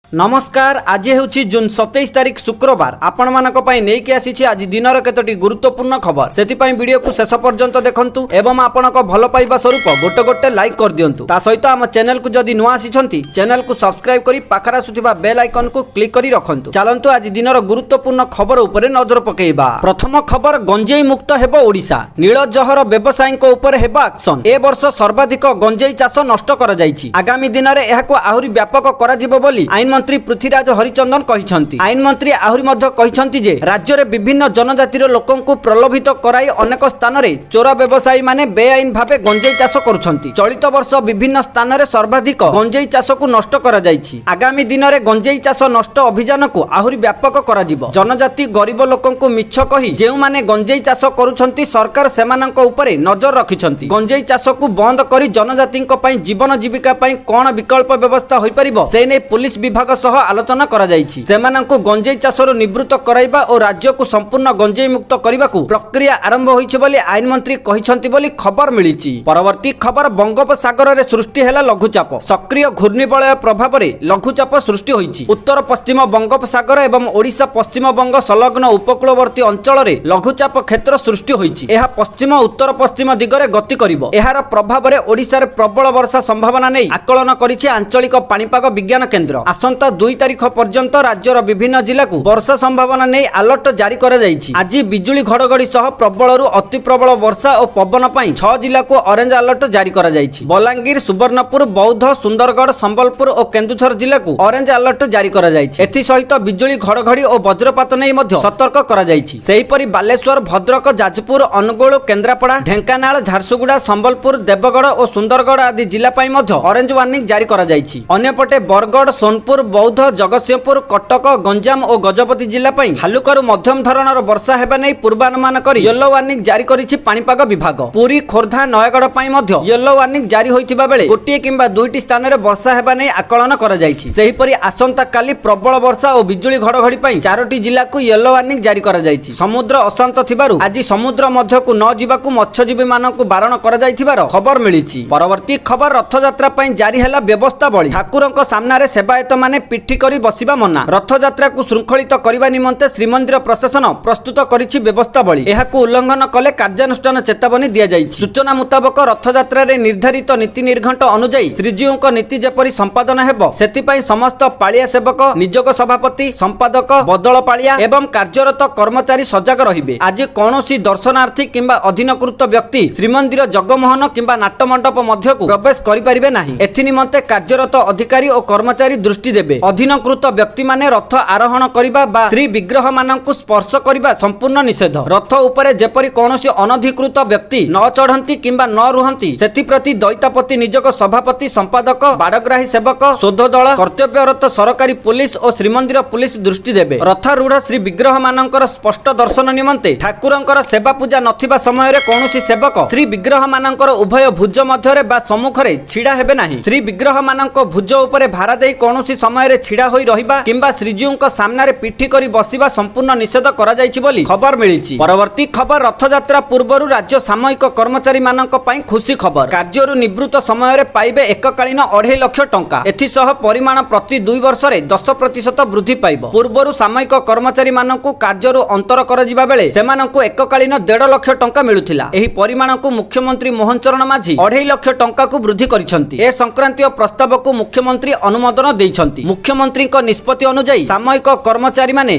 ନମସ୍କାର। ଆଜି ହେଉଛି ଜୁନ୍ 27 ତାରିଖ, ଶୁକ୍ରବାର। ଆପଣମାନଙ୍କ ପାଇଁ ନେଇକି ଆସିଛି ଆଜି ଦିନର କେତୋଟି ଗୁରୁତ୍ୱପୂର୍ଣ୍ଣ ଖବର। ସେଥିପାଇଁ ଭିଡ଼ିଓକୁ ଶେଷ ପର୍ଯ୍ୟନ୍ତ ଦେଖନ୍ତୁ ଏବଂ ଆପଣଙ୍କ ଭଲ ପାଇବା ସ୍ୱରୂପ ଗୋଟେ ଗୋଟେ ଲାଇକ୍ କରିଦିଅନ୍ତୁ। ତା ସହିତ ଆମ ଚ୍ୟାନେଲକୁ ଯଦି ନୂଆ ଆସିଛନ୍ତି, ଚ୍ୟାନେଲକୁ ସବସ୍କ୍ରାଇବ୍ କରି ପାଖରେ ଆସୁଥିବା ବେଲ୍ ଆଇକନକୁ କ୍ଲିକ୍ କରି ରଖନ୍ତୁ। ଚାଲନ୍ତୁ, ଆଜି ଦିନର ଗୁରୁତ୍ୱପୂର୍ଣ୍ଣ ଖବର ଉପରେ ନଜର ପକେଇବା। ପ୍ରଥମ ଖବର, ଗଞ୍ଜେଇ ମୁକ୍ତ ହେବ ଓଡ଼ିଶା। ନୀଳ ଜହର ବ୍ୟବସାୟୀଙ୍କ ଉପରେ ହେବ ଆକ୍ସନ। ଏ ବର୍ଷ ସର୍ବାଧିକ ଗଞ୍ଜେଇ ଚାଷ ନଷ୍ଟ କରାଯାଇଛି। ଆଗାମୀ ଦିନରେ ଏହାକୁ ଆହୁରି ବ୍ୟାପକ କରାଯିବ ବୋଲି ଆଇନ ମନ୍ତ୍ରୀ ପୃଥ୍ୱୀରାଜ ହରିଚନ୍ଦନ କହିଛନ୍ତି। ଆଇନ ମନ୍ତ୍ରୀ ଆହୁରି ମଧ୍ୟ କହିଛନ୍ତି ଯେ ରାଜ୍ୟରେ ବିଭିନ୍ନ ଜନଜାତିର ଲୋକଙ୍କୁ ପ୍ରଲୋଭିତ କରାଇ ଅନେକ ସ୍ଥାନରେ ଚୋରା ବ୍ୟବସାୟୀମାନେ ବେଆଇନ ଭାବେ ଗଞ୍ଜେଇ ଚାଷ କରୁଛନ୍ତି। ଚଳିତ ବର୍ଷ ବିଭିନ୍ନ ସ୍ଥାନରେ ସର୍ବାଧିକ ଗଞ୍ଜେଇ ଚାଷକୁ ନଷ୍ଟ କରାଯାଇଛି। ଆଗାମୀ ଦିନରେ ଗଞ୍ଜେଇ ଚାଷ ନଷ୍ଟ ଅଭିଯାନକୁ ଆହୁରି ବ୍ୟାପକ କରାଯିବ। ଜନଜାତି ଗରିବ ଲୋକଙ୍କୁ ମିଛ କହି ଯେଉଁମାନେ ଗଞ୍ଜେଇ ଚାଷ କରୁଛନ୍ତି, ସରକାର ସେମାନଙ୍କ ଉପରେ ନଜର ରଖିଛନ୍ତି। ଗଞ୍ଜେଇ ଚାଷକୁ ବନ୍ଦ କରି ଜନଜାତିଙ୍କ ପାଇଁ ଜୀବନ ଜୀବିକା ପାଇଁ କଣ ବିକଳ୍ପ ବ୍ୟବସ୍ଥା ହୋଇପାରିବ, ସେ ନେଇ ପୁଲିସ ବିଭାଗ ସହ ଆଲୋଚନା କରାଯାଇଛି। ସେମାନଙ୍କୁ ଗଞ୍ଜେଇ ଚାଷରୁ ନିବୃତ୍ତ କରାଇବା ଓ ରାଜ୍ୟକୁ ସମ୍ପୂର୍ଣ୍ଣ ଗଞ୍ଜେଇ ମୁକ୍ତ କରିବାକୁ ପ୍ରକ୍ରିୟା ଆରମ୍ଭ ହୋଇଛି ବୋଲି ଆଇନ ମନ୍ତ୍ରୀ କହିଛନ୍ତି ବୋଲି ଖବର ମିଳିଛି। ପରବର୍ତ୍ତୀ ଖବର, ବଙ୍ଗୋପସାଗରରେ ସୃଷ୍ଟି ହେଲା ଲଘୁଚାପ। ସକ୍ରିୟ ଘୂର୍ଣ୍ଣିବଳୟ ପ୍ରଭାବରେ ଲଘୁଚାପ ସୃଷ୍ଟି ହୋଇଛି। ଉତ୍ତର ପଶ୍ଚିମ ବଙ୍ଗୋପସାଗର ଏବଂ ଓଡ଼ିଶା ପଶ୍ଚିମବଙ୍ଗ ସଂଲଗ୍ନ ଉପକୂଳବର୍ତ୍ତୀ ଅଞ୍ଚଳରେ ଲଘୁଚାପ କ୍ଷେତ୍ର ସୃଷ୍ଟି ହୋଇଛି। ଏହା ପଶ୍ଚିମ ଉତ୍ତର ପଶ୍ଚିମ ଦିଗରେ ଗତି କରିବ। ଏହାର ପ୍ରଭାବରେ ଓଡ଼ିଶାରେ ପ୍ରବଳ ବର୍ଷା ସମ୍ଭାବନା ନେଇ ଆକଳନ କରିଛି ଆଞ୍ଚଳିକ ପାଣିପାଗ ବିଜ୍ଞାନ କେନ୍ଦ୍ର। ଆସନ୍ତା 2 ତାରିଖ ପର୍ଯ୍ୟନ୍ତ ରାଜ୍ୟର ବିଭିନ୍ନ ଜିଲ୍ଲାକୁ ବର୍ଷା ସମ୍ଭାବନା ନେଇ ଆଲର୍ଟ ଜାରି କରାଯାଇଛି। ଆଜି ବିଜୁଳି ଘଡ଼ଘଡ଼ି ସହ ପ୍ରବଳରୁ ଅତି ପ୍ରବଳ ବର୍ଷା ଓ ପବନ ପାଇଁ ଛଅ ଜିଲ୍ଲାକୁ ଅରେଞ୍ଜ ଆଲର୍ଟ ଜାରି କରାଯାଇଛି। ବଲାଙ୍ଗୀର, ସୁବର୍ଣ୍ଣପୁର, ବୌଦ୍ଧ, ସୁନ୍ଦରଗଡ଼, ସମ୍ବଲପୁର ଓ କେନ୍ଦୁଝର ଜିଲ୍ଲାକୁ ଅରେଞ୍ଜ ଆଲର୍ଟ ଜାରି କରାଯାଇଛି। ଏଥିସହିତ ବିଜୁଳି ଘଡ଼ଘଡ଼ି ଓ ବଜ୍ରପାତ ନେଇ ମଧ୍ୟ ସତର୍କ କରାଯାଇଛି। ସେହିପରି ବାଲେଶ୍ୱର, ଭଦ୍ରକ, ଯାଜପୁର, ଅନୁଗୁଳ, କେନ୍ଦ୍ରାପଡ଼ା, ଢେଙ୍କାନାଳ, ଝାରସୁଗୁଡ଼ା, ସମ୍ବଲପୁର, ଦେବଗଡ଼ ଓ ସୁନ୍ଦରଗଡ଼ ଆଦି ଜିଲ୍ଲା ପାଇଁ ମଧ୍ୟ ଅରେଞ୍ଜ ୱାର୍ଣ୍ଣିଂ ଜାରି କରାଯାଇଛି। ଅନ୍ୟପଟେ ବରଗଡ଼, ସୋନପୁର, ବୌଦ୍ଧ, ଜଗତସିଂହପୁର, କଟକ, ଗଞ୍ଜାମ ଓ ଗଜପତି ଜିଲ୍ଲା ପାଇଁ ହାଲୁକାରୁ ମଧ୍ୟମ ଧରଣର ବର୍ଷା ହେବା ନେଇ ପୂର୍ବାନୁମାନ କରି ୟେଲୋ ୱାର୍ଣ୍ଣିଂ ଜାରି କରିଛି ପାଣିପାଗ ବିଭାଗ। ପୁରୀ, ଖୋର୍ଦ୍ଧା, ନୟାଗଡ଼ ପାଇଁ ମଧ୍ୟ ୟେଲୋ ୱାର୍ଣ୍ଣିଂ ଜାରି ହୋଇଥିବା ବେଳେ ଗୋଟିଏ କିମ୍ବା ଦୁଇଟି ସ୍ଥାନରେ ବର୍ଷା ହେବା ନେଇ ଆକଳନ କରାଯାଇଛି। ସେହିପରି ଆସନ୍ତାକାଲି ପ୍ରବଳ ବର୍ଷା ଓ ବିଜୁଳି ଘଡ଼ଘଡ଼ି ପାଇଁ ଚାରୋଟି ଜିଲ୍ଲାକୁ ୟେଲୋ ୱାର୍ଣ୍ଣିଂ ଜାରି କରାଯାଇଛି। ସମୁଦ୍ର ଅଶାନ୍ତ ଥିବାରୁ ଆଜି ସମୁଦ୍ର ମଧ୍ୟକୁ ନ ଯିବାକୁ ମତ୍ସ୍ୟଜୀବୀମାନଙ୍କୁ ବାରଣ କରାଯାଇଥିବାର ଖବର ମିଳିଛି। ପରବର୍ତ୍ତୀ ଖବର, ରଥଯାତ୍ରା ପାଇଁ ଜାରି ହେଲା ବ୍ୟବସ୍ଥାବଳୀ। ଠାକୁରଙ୍କ ସାମ୍ନାରେ ସେବାୟତମାନେ ପିଠି କରି ବସିବା ମନା। ରଥଯାତ୍ରାକୁ ଶୃଙ୍ଖଳିତ କରିବା ନିମନ୍ତେ ଶ୍ରୀମନ୍ଦିର ପ୍ରଶାସନ ପ୍ରସ୍ତୁତ କରିଛି ବ୍ୟବସ୍ଥାବଳୀ। ଏହାକୁ ଉଲ୍ଲଂଘନ କଲେ କାର୍ଯ୍ୟାନୁଷ୍ଠାନ ଚେତାବନୀ ଦିଆଯାଇଛି। ସୂଚନା ମୁତାବକ, ରଥଯାତ୍ରାରେ ନିର୍ଦ୍ଧାରିତ ନୀତି ନିର୍ଘଣ୍ଟ ଅନୁଯାୟୀ ଶ୍ରୀଜୀଉଙ୍କ ନୀତି ଯେପରି ସମ୍ପାଦନ ହେବ, ସେଥିପାଇଁ ସମସ୍ତ ପାଳିଆ ସେବକ, ନିଯୋଗ ସଭାପତି, ସମ୍ପାଦକ, ବଦଳ ପାଳିଆ ଏବଂ କାର୍ଯ୍ୟରତ କର୍ମଚାରୀ ସଜାଗ ରହିବେ। ଆଜି କୌଣସି ଦର୍ଶନାର୍ଥୀ କିମ୍ବା ଅଧିନକୃତ ବ୍ୟକ୍ତି ଶ୍ରୀମନ୍ଦିର ଜଗମୋହନ କିମ୍ବା ନାଟମଣ୍ଡପ ମଧ୍ୟକୁ ପ୍ରବେଶ କରିପାରିବେ ନାହିଁ। ଏଥି ନିମନ୍ତେ କାର୍ଯ୍ୟରତ ଅଧିକାରୀ ଓ କର୍ମଚାରୀ ଦୃଷ୍ଟି ଦେବେ। ଅଧିନକୃତ ବ୍ୟକ୍ତିମାନେ ରଥ ଆରୋହଣ କରିବା ବା ଶ୍ରୀ ବିଗ୍ରହମାନଙ୍କୁ ସ୍ପର୍ଶ କରିବା ସମ୍ପୂର୍ଣ୍ଣ ନିଷେଧ। ରଥ ଉପରେ ଯେପରି କୌଣସି ଅନଧିକୃତ ବ୍ୟକ୍ତି ନ ଚଢ଼ନ୍ତି କିମ୍ବା ନ ରୁହନ୍ତି, ସେଥିପ୍ରତି ଦଇତାପତି ନିଯୋଗ ସଭାପତି, ସମ୍ପାଦକ, ବାଡ଼ଗ୍ରାହୀ ସେବକ, ଶୋଧ ଦଳ, କର୍ତ୍ତବ୍ୟରତ ସରକାରୀ ପୋଲିସ ଓ ଶ୍ରୀମନ୍ଦିର ପୋଲିସ ଦୃଷ୍ଟି ଦେବେ। ରଥାରୂଢ ଶ୍ରୀ ବିଗ୍ରହମାନଙ୍କର ସ୍ପଷ୍ଟ ଦର୍ଶନ ନିମନ୍ତେ ଠାକୁରଙ୍କର ସେବା ପୂଜା ନଥିବା ସମୟରେ କୌଣସି ସେବକ ଶ୍ରୀ ବିଗ୍ରହମାନଙ୍କର ଉଭୟ ଭୁଜ ମଧ୍ୟରେ ବା ସମ୍ମୁଖରେ ଛିଡ଼ା ହେବେ ନାହିଁ। ଶ୍ରୀ ବିଗ୍ରହମାନଙ୍କ ଭୁଜ ଉପରେ ଭାରା ଦେଇ କୌଣସି ସମୟରେ ଛିଡ଼ା ହୋଇ ରହିବା କିମ୍ବା ଶ୍ରୀଜୀଉଙ୍କ ସାମ୍ନାରେ ପିଠି କରି ବସିବା ସମ୍ପୂର୍ଣ୍ଣ ନିଷେଧ କରାଯାଇଛି ବୋଲି ଖବର ମିଳିଛି। ପରବର୍ତ୍ତୀ ଖବର, ରଥଯାତ୍ରା ପୂର୍ବରୁ ରାଜ୍ୟ ସାମୟିକ କର୍ମଚାରୀମାନଙ୍କ ପାଇଁ ଖୁସି ଖବର। କାର୍ଯ୍ୟରୁ ନିବୃତ୍ତ ସମୟରେ ପାଇବେ ଏକକାଳୀନ 2.5 ଲକ୍ଷ ଟଙ୍କା। ଏଥିସହ ପରିମାଣ ପ୍ରତି 2 ବର୍ଷରେ 10% ବୃଦ୍ଧି ପାଇବ। ପୂର୍ବରୁ ସାମୟିକ କର୍ମଚାରୀମାନଙ୍କୁ କାର୍ଯ୍ୟରୁ ଅନ୍ତର କରାଯିବା ବେଳେ ସେମାନଙ୍କୁ ଏକକାଳୀନ 1.5 ଲକ୍ଷ ଟଙ୍କା ମିଳୁଥିଲା। ଏହି ପରିମାଣକୁ ମୁଖ୍ୟମନ୍ତ୍ରୀ ମୋହନ ଚରଣ ମାଝୀ 2.5 ଲକ୍ଷ ଟଙ୍କାକୁ ବୃଦ୍ଧି କରିଛନ୍ତି। ଏ ସଂକ୍ରାନ୍ତୀୟ ପ୍ରସ୍ତାବକୁ ମୁଖ୍ୟମନ୍ତ୍ରୀ ଅନୁମୋଦନ ଦେଇଛନ୍ତି। ମୁଖ୍ୟମନ୍ତ୍ରୀଙ୍କ ନିଷ୍ପତ୍ତି ଅନୁଯାୟୀ ସାମୟିକ କର୍ମଚାରୀମାନେ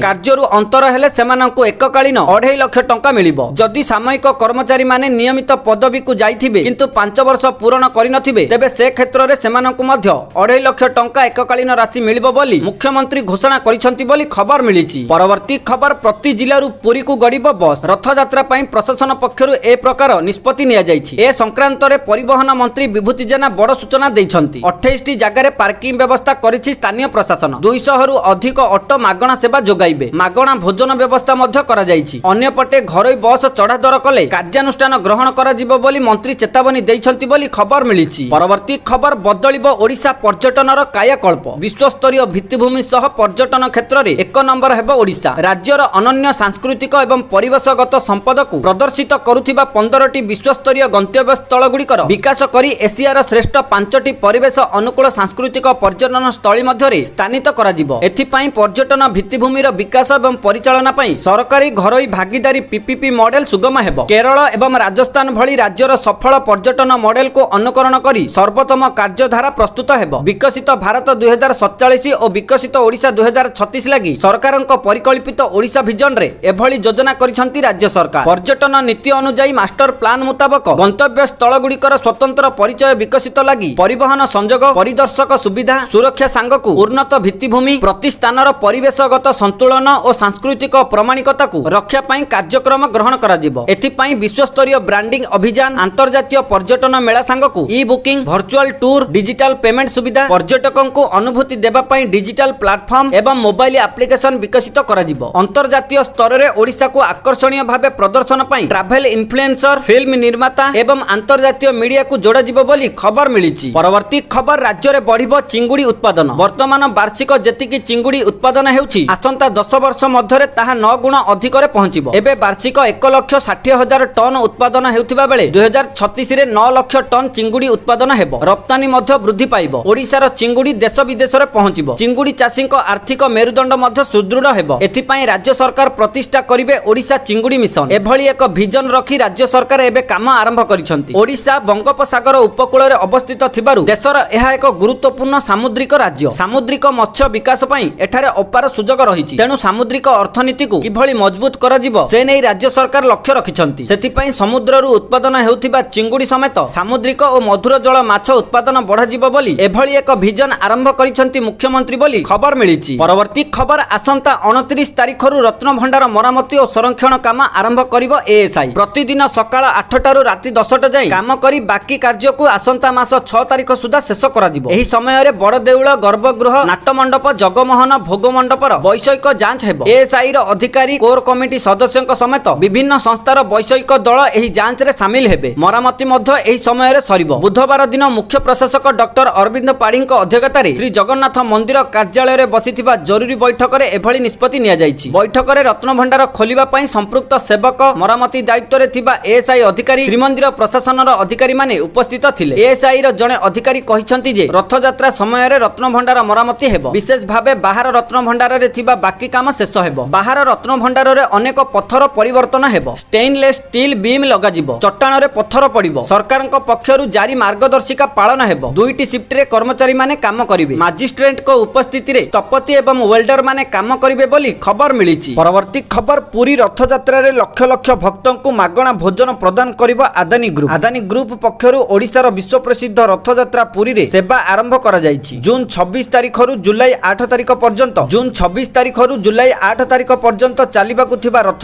କାର୍ଯ୍ୟରୁ ଅନ୍ତର ହେଲେ ସେମାନଙ୍କୁ ଏକକାଳୀନ 2.5 ଲକ୍ଷ ଟଙ୍କା ମିଳିବ। ଯଦି ସାମୟିକ କର୍ମଚାରୀମାନେ ନିୟମିତ ପଦବୀକୁ ଯାଇଥିବେ, କିନ୍ତୁ 5 ବର୍ଷ ପୂରଣ କରିନଥିବେ, ତେବେ ସେ କ୍ଷେତ୍ରରେ ସେମାନଙ୍କୁ ମଧ୍ୟ 2.5 ଲକ୍ଷ ଟଙ୍କା ଏକକାଳୀନ ରାଶି ମିଳିବ ବୋଲି ମୁଖ୍ୟମନ୍ତ୍ରୀ ଘୋଷଣା କରିଛନ୍ତି ବୋଲି ଖବର ମିଳିଛି। ପରବର୍ତ୍ତୀ ଖବର, ପ୍ରତି ଜିଲ୍ଲାରୁ ପୁରୀକୁ ଗଡ଼ିବ ବସ୍। ରଥଯାତ୍ରା ପାଇଁ ପ୍ରଶାସନ ପକ୍ଷରୁ ଏ ପ୍ରକାର ନିଷ୍ପତ୍ତି ନିଆଯାଇଛି। ଏ ସଂକ୍ରାନ୍ତରେ ପରିବହନ ମନ୍ତ୍ରୀ ବିଭୂତି ଜେନା ବଡ଼ ସୂଚନା ଦେଇଛନ୍ତି। 28ଟି ଜାଗାରେ ପାର୍କିଂ ବ୍ୟବସ୍ଥା କରିଛି ସ୍ଥାନୀୟ ପ୍ରଶାସନ। 200ରୁ ଅଧିକ ଅଟୋ ମାଗଣା ସେବା ଯୋଗାଇବେ। ମାଗଣା ଭୋଜନ ବ୍ୟବସ୍ଥା ମଧ୍ୟ କରାଯାଇଛି। ଅନ୍ୟପଟେ ଘରୋଇ ବସ୍ ଚଢ଼ା ଦର କଲେ କାର୍ଯ୍ୟାନୁଷ୍ଠାନ ଗ୍ରହଣ କରାଯିବ ବୋଲି ମନ୍ତ୍ରୀ ଚେତାବନୀ ଦେଇଛନ୍ତି ବୋଲି ଖବର ମିଳିଛି। ପରବର୍ତ୍ତୀ ଖବର, ବଦଳିବ ଓଡ଼ିଶା ପର୍ଯ୍ୟଟନର କାୟାକଳ୍ପ। ବିଶ୍ୱସ୍ତରୀୟ ଭିତ୍ତିଭୂମି ସହ ପର୍ଯ୍ୟଟନ କ୍ଷେତ୍ରରେ ଏକ ନମ୍ବର ହେବ ଓଡ଼ିଶା। ରାଜ୍ୟର ଅନନ୍ୟ ସାଂସ୍କୃତିକ ଏବଂ ପରିବେଶଗତ ସମ୍ପଦକୁ ପ୍ରଦର୍ଶିତ କରୁଥିବା 15ଟି ବିଶ୍ୱସ୍ତରୀୟ ଗନ୍ତବ୍ୟସ୍ଥଳଗୁଡ଼ିକର ବିକାଶ କରି ଏସିଆର ଶ୍ରେଷ୍ଠ ପାଞ୍ଚଟି ପରିବେଶ ଅନୁକୂଳ ସାଂସ୍କୃତିକ ପର୍ଯ୍ୟଟନ ସ୍ଥଳୀ ମଧ୍ୟରେ ମଧ୍ୟରେ ସ୍ଥାନିତ କରାଯିବ। ଏଥିପାଇଁ ପର୍ଯ୍ୟଟନ ଭିତ୍ତିଭୂମିର ବିକାଶ ଏବଂ ପରିଚାଳନା ପାଇଁ ସରକାରୀ ଘରୋଇ ଭାଗିଦାରୀ ପିପିପି ମଡେଲ ସୁଗମ ହେବ। କେରଳ ଏବଂ ରାଜସ୍ଥାନ ଭଳି ରାଜ୍ୟର ସଫଳ ପର୍ଯ୍ୟଟନ ମଡେଲକୁ ଅନୁକରଣ କରି ସର୍ବୋତ୍ତମ କାର୍ଯ୍ୟଧାରା ପ୍ରସ୍ତୁତ ହେବ। ବିକଶିତ ଭାରତ 2047 ଓ ବିକଶିତ ଓଡ଼ିଶା 2036 ଲାଗି ସରକାରଙ୍କ ପରିକଳ୍ପିତ ଓଡ଼ିଶା ଭିଜନରେ ଏଭଳି ଯୋଜନା କରିଛନ୍ତି ରାଜ୍ୟ ସରକାର। ପର୍ଯ୍ୟଟନ ନୀତି ଅନୁଯାୟୀ ମାଷ୍ଟର ପ୍ଲାନ୍ ମୁତାବକ ଗନ୍ତବ୍ୟ ସ୍ଥଳଗୁଡ଼ିକର ସ୍ୱତନ୍ତ୍ର ପରିଚୟ ବିକଶିତ ଲାଗି ପରିବହନ ସଂଯୋଗ, ପରିଦର୍ଶକ ସୁବିଧା, ସୁରକ୍ଷା ସାଙ୍ଗକୁ ଉନ୍ନତ ଭିତ୍ତିଭୂମି, ପ୍ରତିସ୍ଥାନର ପରିବେଶଗତ ସନ୍ତୁଳନ ଓ ସାଂସ୍କୃତିକ ପ୍ରମାଣିକତାକୁ ରକ୍ଷା ପାଇଁ କାର୍ଯ୍ୟକ୍ରମ ଗ୍ରହଣ କରାଯିବ। ଏଥିପାଇଁ ବିଶ୍ୱସ୍ତରୀୟ ବ୍ରାଣ୍ଡିଂ ଅଭିଯାନ, ଆନ୍ତର୍ଜାତୀୟ ପର୍ଯ୍ୟଟନ ମେଳା ସାଙ୍ଗକୁ e booking, virtual tour, digital payment ସୁବିଧା, ପର୍ଯ୍ୟଟକଙ୍କୁ ଅନୁଭୂତି ଦେବା ପାଇଁ ଡିଜିଟାଲ ପ୍ଲାଟଫର୍ମ ଏବଂ ମୋବାଇଲ ଆପ୍ଲିକେସନ ବିକଶିତ କରାଯିବ। ଅନ୍ତର୍ଜାତୀୟ ସ୍ତରରେ ଓଡ଼ିଶାକୁ ଆକର୍ଷଣୀୟ ଭାବେ ପ୍ରଦର୍ଶନ ପାଇଁ ଟ୍ରାଭେଲ ଇନଫ୍ଲୁଏନ୍ସର, ଫିଲ୍ମ ନିର୍ମାତା ଏବଂ ଆନ୍ତର୍ଜାତୀୟ ମିଡିଆକୁ ଯୋଡ଼ାଯିବ ବୋଲି ଖବର ମିଳିଛି। ପରବର୍ତ୍ତୀ ଖବର, ରାଜ୍ୟରେ ବଢିବ ଚିଙ୍ଗୁଡ଼ି ଉତ୍ପାଦନ। ବର୍ତ୍ତମାନ ବାର୍ଷିକ ଯେତିକି ଚିଙ୍ଗୁଡ଼ି ଉତ୍ପାଦନ ହେଉଛି, ଆସନ୍ତା 10 ବର୍ଷ ମଧ୍ୟରେ ତାହା 9 ଗୁଣ ଅଧିକରେ ପହଞ୍ଚିବ। ଏବେ ବାର୍ଷିକ 1,60,000 ଟନ୍ ଉତ୍ପାଦନ ହେଉଥିବା ବେଳେ 2036ରେ 9 ଲକ୍ଷ ଟନ୍ ଚିଙ୍ଗୁଡ଼ି ଉତ୍ପାଦନ ହେବ। ରପ୍ତାନୀ ମଧ୍ୟ ବୃଦ୍ଧି ପାଇବ। ଓଡ଼ିଶାର ଚିଙ୍ଗୁଡ଼ି ଦେଶ ବିଦେଶରେ ପହଞ୍ଚିବ। ଚିଙ୍ଗୁଡ଼ି ଚାଷୀଙ୍କ ଆର୍ଥିକ ମେରୁଦଣ୍ଡ ମଧ୍ୟ ସୁଦୃଢ଼ ହେବ। ଏଥିପାଇଁ ରାଜ୍ୟ ସରକାର ପ୍ରତିଷ୍ଠା କରିବେ ଓଡ଼ିଶା ଚିଙ୍ଗୁଡ଼ି ମିଶନ। ଏଭଳି ଏକ ଭିଜନ ରଖି ରାଜ୍ୟ ସରକାର ଏବେ କାମ ଆରମ୍ଭ କରିଛନ୍ତି। ଓଡ଼ିଶା ବଙ୍ଗୋପସାଗର ଉପକୂଳରେ ଅବସ୍ଥିତ ଥିବାରୁ ଦେଶର ଏହା ଏକ ଗୁରୁତ୍ୱପୂର୍ଣ୍ଣ ସାମୁଦ୍ରିକ ରାଜ୍ୟ। ସାମୁଦ୍ରିକ ମତ୍ସ୍ୟ ବିକାଶ ପାଇଁ ଏଠାରେ ଅପାର ସୁଯୋଗ ରହିଛି। ତେଣୁ ସାମୁଦ୍ରିକ ଅର୍ଥନୀତିକୁ କିଭଳି ମଜବୁତ କରାଯିବ, ସେ ନେଇ ରାଜ୍ୟ ସରକାର ଲକ୍ଷ୍ୟ ରଖିଛନ୍ତି। ସେଥିପାଇଁ ସମୁଦ୍ରରୁ ଉତ୍ପାଦନ ହେଉଥିବା ଚିଙ୍ଗୁଡ଼ି ସମେତ ସାମୁଦ୍ରିକ ଓ ମଧୁର ଜଳ ମାଛ ଉତ୍ପାଦନ ବଢ଼ାଯିବ ବୋଲି ଏଭଳି ଏକ ଭିଜନ ଆରମ୍ଭ କରିଛନ୍ତି ମୁଖ୍ୟମନ୍ତ୍ରୀ ବୋଲି ଖବର ମିଳିଛି। ପରବର୍ତ୍ତୀ ଖବର, ଆସନ୍ତା 29 ତାରିଖରୁ ରତ୍ନଭଣ୍ଡାର ମରାମତି ଓ ସଂରକ୍ଷଣ କାମ ଆରମ୍ଭ କରିବ ଏଏସ୍ଆଇ। ପ୍ରତିଦିନ ସକାଳ 8ଟାରୁ ରାତି 10ଟା ଯାଏଁ କାମ କରି ବାକି କାର୍ଯ୍ୟକୁ ଆସନ୍ତା ମାସ 6 ତାରିଖ ସୁଦ୍ଧା ଶେଷ କରାଯିବ। ଏହି ସମୟରେ ବଡ଼ଦେଉଳ, ଗର୍ଭଗୃହ, ନାଟମଣ୍ଡପ, ଜଗମୋହନ, ଭୋଗ ମଣ୍ଡପର ବୈଷୟିକ ଯାଞ୍ଚ ହେବ। ଏଏସ୍ଆଇ ର ଅଧିକାରୀ, କୋର କମିଟି ସଦସ୍ୟଙ୍କ ସମେତ ବିଭିନ୍ନ ସଂସ୍ଥାର ବୈଷୟିକ ଦଳ ଏହି ଯାଞ୍ଚରେ ସାମିଲ ହେବେ। ମରାମତି ମଧ୍ୟ ଏହି ସମୟରେ ସରିବ। ବୁଧବାର ଦିନ ମୁଖ୍ୟ ପ୍ରଶାସକ ଡକ୍ଟର ଅରବିନ୍ଦ ପାଢ଼ୀଙ୍କ ଅଧ୍ୟକ୍ଷତାରେ ଶ୍ରୀ ଜଗନ୍ନାଥ ମନ୍ଦିର କାର୍ଯ୍ୟାଳୟରେ ବସିଥିବା ଜରୁରୀ ବୈଠକରେ ଏଭଳି ନିଷ୍ପତ୍ତି ନିଆଯାଇଛି। ବୈଠକରେ ରତ୍ନଭଣ୍ଡାର ଖୋଲିବା ପାଇଁ ସମ୍ପୃକ୍ତ ସେବକ, ମରାମତି ଦାୟିତ୍ୱରେ ଥିବା ଏଏସ୍ଆଇ ଅଧିକାରୀ, ଶ୍ରୀମନ୍ଦିର ପ୍ରଶାସନର ଅଧିକାରୀମାନେ ଉପସ୍ଥିତ ଥିଲେ। ଏଏସ୍ଆଇ ର ଜଣେ ଅଧିକାରୀ କହିଛନ୍ତି ଯେ ରଥଯାତ୍ରା ସମୟରେ ରତ୍ନଭଣ୍ଡାର ମରାମତି ହେବ। ବିଶେଷ ଭାବେ ବାହାର ରତ୍ନଭଣ୍ଡାରରେ ଥିବା ବାକି କାମ ଶେଷ ହେବ। ବାହାର ରତ୍ନଭଣ୍ଡାରରେ ଅନେକ ପଥର ପରିବର୍ତ୍ତନ ହେବ। ଷ୍ଟେନଲେସ୍ ଷ୍ଟିଲ୍ ବିମ୍ ଲଗାଯିବ। ଚଟାଣରେ ପଥର ପଡ଼ିବ। ସରକାରଙ୍କ ପକ୍ଷରୁ ଜାରି ମାର୍ଗଦର୍ଶିକା ପାଳନ ହେବ। ଦୁଇଟି ସିଫ୍ଟରେ କର୍ମଚାରୀମାନେ କାମ କରିବେ। ମାଜିଷ୍ଟ୍ରେଟଙ୍କ ଉପସ୍ଥିତିରେ ସ୍ଥପତି ଏବଂ ୱେଲ୍ଡର ମାନେ କାମ କରିବେ ବୋଲି ଖବର ମିଳିଛି। ପରବର୍ତ୍ତୀ ଖବର, ପୁରୀ ରଥଯାତ୍ରାରେ ଲକ୍ଷ ଲକ୍ଷ ଭକ୍ତଙ୍କୁ ମାଗଣା ଭୋଜନ ପ୍ରଦାନ କରିବ ଆଦାନୀ ଗ୍ରୁପ। ଆଦାନୀ ଗ୍ରୁପ ପକ୍ଷରୁ ଓଡ଼ିଶାର ବିଶ୍ୱପ୍ରସିଦ୍ଧ ରଥଯାତ୍ରା ପୁରୀରେ ସେବା ଆରମ୍ଭ କରାଯାଇଛି। ଜୁନ୍ 26 ତାରିଖରୁ ଜୁଲାଇ 8 ତାରିଖ ପର୍ଯ୍ୟନ୍ତ, ଜୁନ୍ 26 ତାରିଖରୁ ଜୁଲାଇ 8 ତାରିଖ ପର୍ଯ୍ୟନ୍ତ ଚାଲିବାକୁ ଥିବା ରଥ